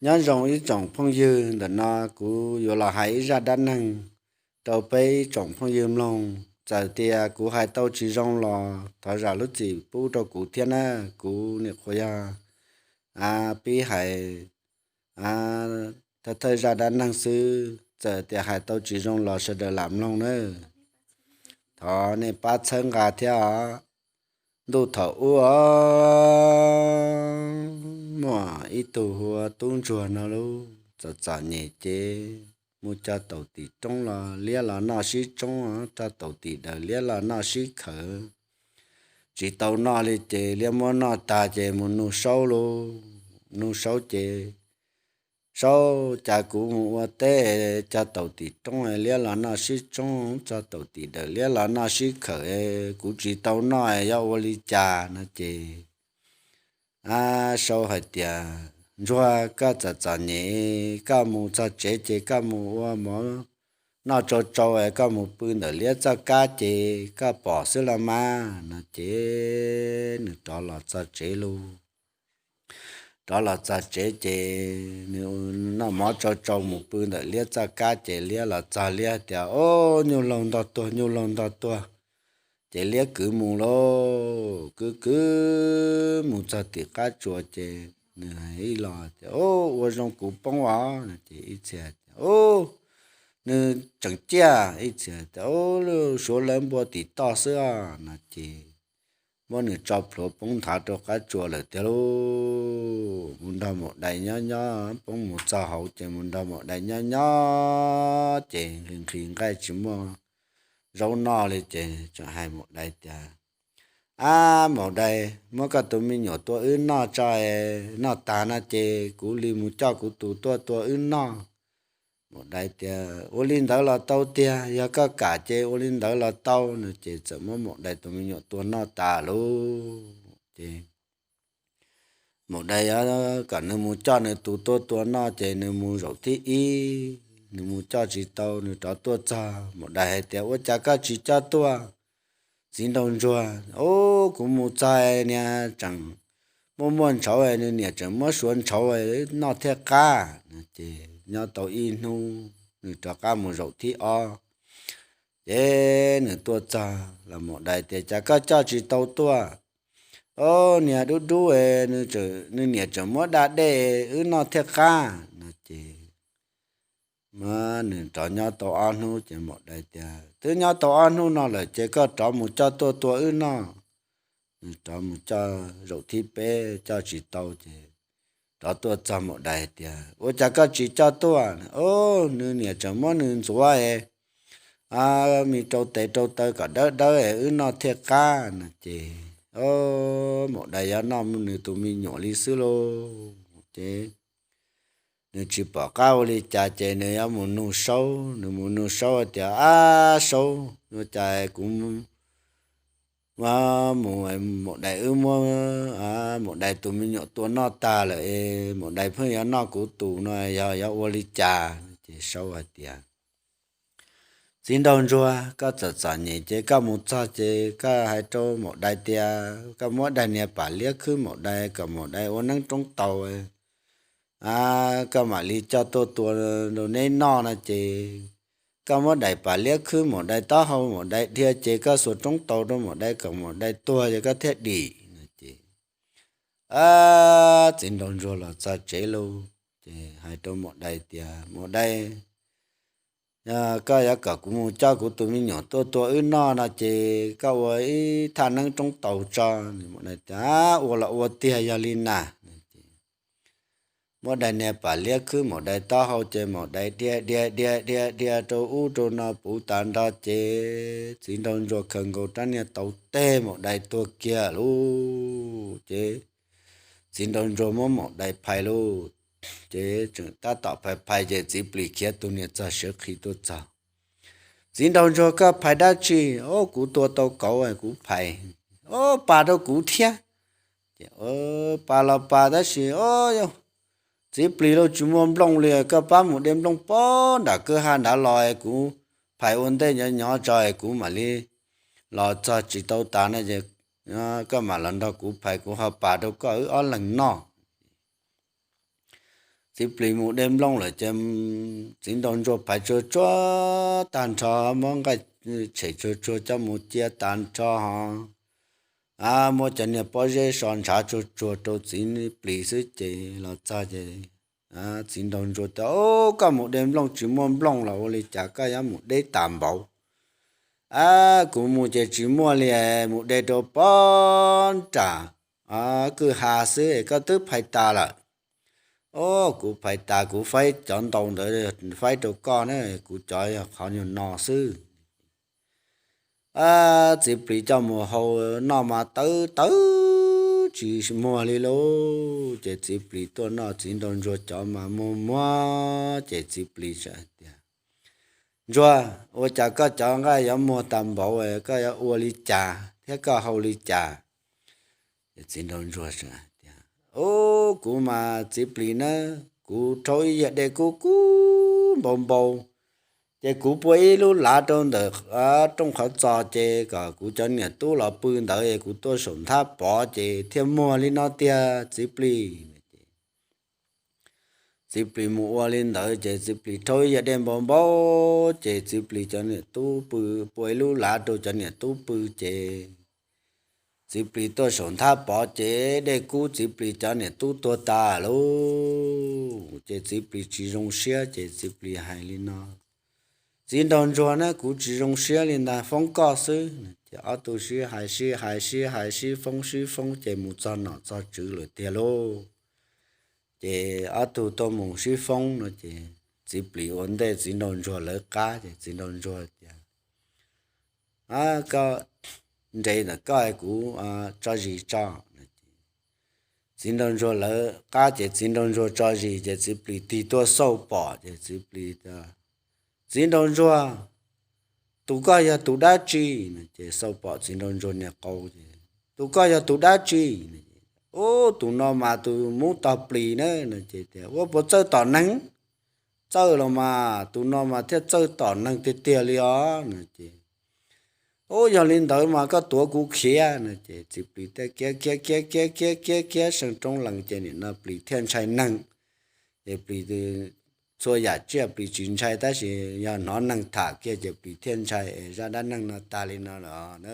Nyob zoo ib tsoom phooj ywg, ntawm no kuv yuav los hais ib zaj dab neeg rau peb ib tsoom phooj ywg mloog. Txawm tias kuv hais tau tsis zoo los thov zam lub txim pub rau kuv thiab na. Kuv nim qhuav yog pib hais thawj thawj zaj dab neeg xwb, txawm tias hais tau tsis zoo los sawv daws lam mloog na. Thov nej pab txhawb nqa thiab os. Ntuj thaum ub muaj ib tug hu ua Tub Ntsuag no lub txom txom nyem ces mus cog taum tim roob los liab los noj sib tsoob, cog taum tim daws liab los noj sib khawm. Tsis tau noj li ces liab muab noj tag ces mus nug Saub lauj. Nug Saub ces, Saub, cas kuv mus ua teb cog taum tim roob liab los noj sib tsoob, cog taum tim daws liab los noj sib khawm, kuv tsis tau noj, yog ua li cas no ces Saub hais tias, Ntsuag, koj txom txom nyem, koj mus txog tsev ces koj mus ua mov noj tsau tsau, koj mus pw ntawm liab txoj kab ces koj pom xwb los mas no ces nws rov los txog tsev lauj. Rov los txog tsev ces nws noj mov tsau tsau mus pw ntawm liab txoj kab ces liab los txog liab tias, Ob, nyuj laug ntog tuag, nyuj laug ntog tuag. Ces liab kwv mus lauj, kwv kwv mus txog tim qab tsuas ces nws ib los tias, Ua zoo kuv poob os no ces ib txhia tias, Nws tseem ciaj, ib txhia tias, Suav lawv npua tim toj xwb os no ces muab nws tso plhuav poob nthav rau qab tsuas lawm tiag lauj. Mus nrog maum dais nyob nyob, poob mus txog hauv ces mus nrog maum dais nyob nyob ces nqhis nqhis nqaij tsis muaj zaub noj li ces tseem hais maum dais tias, Ab maum dais, muab koj tus me nyuam tua wb noj tso, noj tas no ces kuv li mus coj kuv tus tuaj tua wb noj. Maum dais tias, Ua li ntawd los tau tiag, yog koj kam ces ua li ntawd los tau no ces txawm muab maum dais tus me nyuam tua noj tas lauj. Ces maum dais yuav kom nws mus coj nws tus tuaj tua noj ces nws mus zaum thib ib, nws mus coj tsis tau, nws rov tuaj txog, maum dais hais tias, Ua cas koj tsis coj tuaj? Txiv nraug ntsuag, Ub, kuv mus txog niag tseem muaj muaj ntshauv, nws niam tseem muab suav ntshauv noj thiaj qab no ces nyob tau ib hnub nws rov qab mus zaum thib ob. Ces nws tuaj txog los maum dais tias, Cas koj coj tsis tau tuaj? Ob, niag dub dub, nws niam tseem muab da dej wb noj thiaj qab no ces nws rov nyob tau ob hnub ces maum dais tias, Twb nyob tau ob hnub no lawm ces koj rov mus coj tuaj tua wb noj. Nws rov mus coj zaum thib peb coj tsis tau ces rov tuaj txog, maum dais tias, Ua cas koj tsis coj tuaj? Ob, nws niam tseem muab nws ntxuav es me rau tes rau taw kom dawb dawb wb noj thiaj qab no ces maum dais yuav noj nws tus me nyuam li xwb lauj. Ces nws tsis pom qab ua li cas ces nws yuav mus nug Saub, nws mus nug Saub tias, Ab Saub, ua cas kuv mus, maum dais wb muab maum dais tus me nyuam tua noj tas lawm es maum dais pheej yuav noj kuv tus no, yog yuav ua li cas? Ces Saub hais tias, Txiv nraug ntsuag, koj txom txom nyem ces koj mus txog ces koj hais rau maum dais tias koj muab daim niag pam liab khwb maum dais kom maum dais ua neeb roob taus, koj mam li coj tuaj tua rau neb noj no ces koj muab daim pam liab khwb maum dais taub hau, maum dais dhia ces koj xuas roob taus rau maum dais kom maum dais tuag ces koj thiaj dim no ces txiv nraug ntsuag los txog tsev lauj, ces hais rau maum dais tias, Maum dais, koj yuav kom kuv mus coj kuv tus me nyuam tuaj tua wb noj no ces koj ua ib thaj neeb roob taus tso. Maum dais tias, Ua los ua tiag, yog li na. Muab daim niag pam liab khwb maum dais taub hau ces maum dais dhia dhia dhia dhia dhia rau ub rau no puv tas nrho ces txiv nraug ntsuag khaws nkaus rab niag tau teg maum dais tuag kiag lauj. Ces txiv nraug ntsuag muab maum dais phais lauj, ces tseem tab tom phais phais ces txiv plis khiav tus niag txog sawv qhi tuaj txog. Txiv nraug ntsuag, koj phais dab tsi? Ob, kuv tua tau kauv kuv phais. Ob, pas rau kuv thiab. Ces pas los pas tab sis, ob, txiv plis lauj, tsis muaj nplooj li, koj pab mus de nplooj pem nram kwj ha nrad los, kuv phais ua ntej nyov nyov tso kuv mam li los txog tsis tau tas no ces koj mam los nrog kuv phais, kuv ho pas rau koj wb ob leeg noj. txiv plis mus de nplooj lawm ces txiv nraug ntsuag phais tsuag tsuag tag nrho, muab nqaij tshem tsuag tsuag coj mus cia tag nrho ho muab cov niag pob zeb so ntshav tsuag tsuag rau txiv plis xwb ces los txog ces txiv nraug ntsuag tias, Koj mus de nplooj tsis muaj nplooj los ua li cas koj yuav mus deb tas npaum? Kuv mus ces tsis muaj li, mus de rau pob nram kwj ha xwb es koj twb phais tas lawm. Kuv phais tas, kuv faib cov ntau ntawd faib rau koj na, kuv cov yog qhov nyuag no xwb. Txiv plis coj mus hau noj mas tawv tawv tsis muag li lauj. Ces txiv plis tuaj noj txiv nraug ntsuag cov mas muag muag ces txiv plis tias, Ntsuag, ua cas koj cov nqaij yuav muag tas npaum, koj yuav ua li cas thiab koj hau li cas? Txiv nraug ntsuag tias, Kuv mas txiv plis na, kuv rhaub ib yam dej kub kub npau npau, ces kuv pua ib lub lav rau ntawm rooj qhov txos ces kom kuv cov niam tub los pw ntawd es kuv tuaj saum nthab pov ces thiaj muag li no tiag txiv plis. Txiv plis mus ua li ntawd ces txiv plis rhaub ib yam dej npau npau, ces txiv plis cov niam tub pw, pua ib lub lav rau cov niam tub pw ces txiv plis tuaj saum nthab pov ces dej kub txiv plis cov niam tub tuag tas lauj. Ces txiv plis tsis zoo siab ces txiv plis hais li no, Txiv nraug ntsuag na, kuv tsis zoo siab li ntag, foob koj xwb. Ces ob tug sib hais sib hais sib hais sib foob sib foob ces mus txog nom txog tswv lawm tiag lauj. Ces ob tug tuaj mus sib foob no ces txiv plis ua ntej txiv nraug ntsuag lawv qab ces txiv nraug ntsuag tias, Koj nres ntawm koj, kuv tso zis tso. Txiv nraug ntsuag lawv qab ces txiv nraug ntsuag tso zis ces txiv plis tig tuaj xauj pom ces txiv plis, Txiv nraug ntsuag, tus koj yog tus dab tsi? Ces xauj pom txiv nraug ntsuag niag qau ces, Tus koj yog tus dab tsi? Ub, tus no mas tus mub tog plis na. Ces tias, Ua puas txawj tom neeg? Txawj los mas, tus no mas thiaj txawj tom neeg tiag tiag li os. Ces, Ub, yog li ntawd mas koj tuav kuv khiav. Ces txiv plis thiaj khiav khiav khiav khiav khiav khiav khiav seej roob lees ces nim no plis thiaj ntshai neeg. Ces plis, txhua yam tsiaj plis tsis ntshai tab sis yog hnov neeg tham kiag ces plis thiaj ntshai. Zaj dab neeg no tas li no lawm na.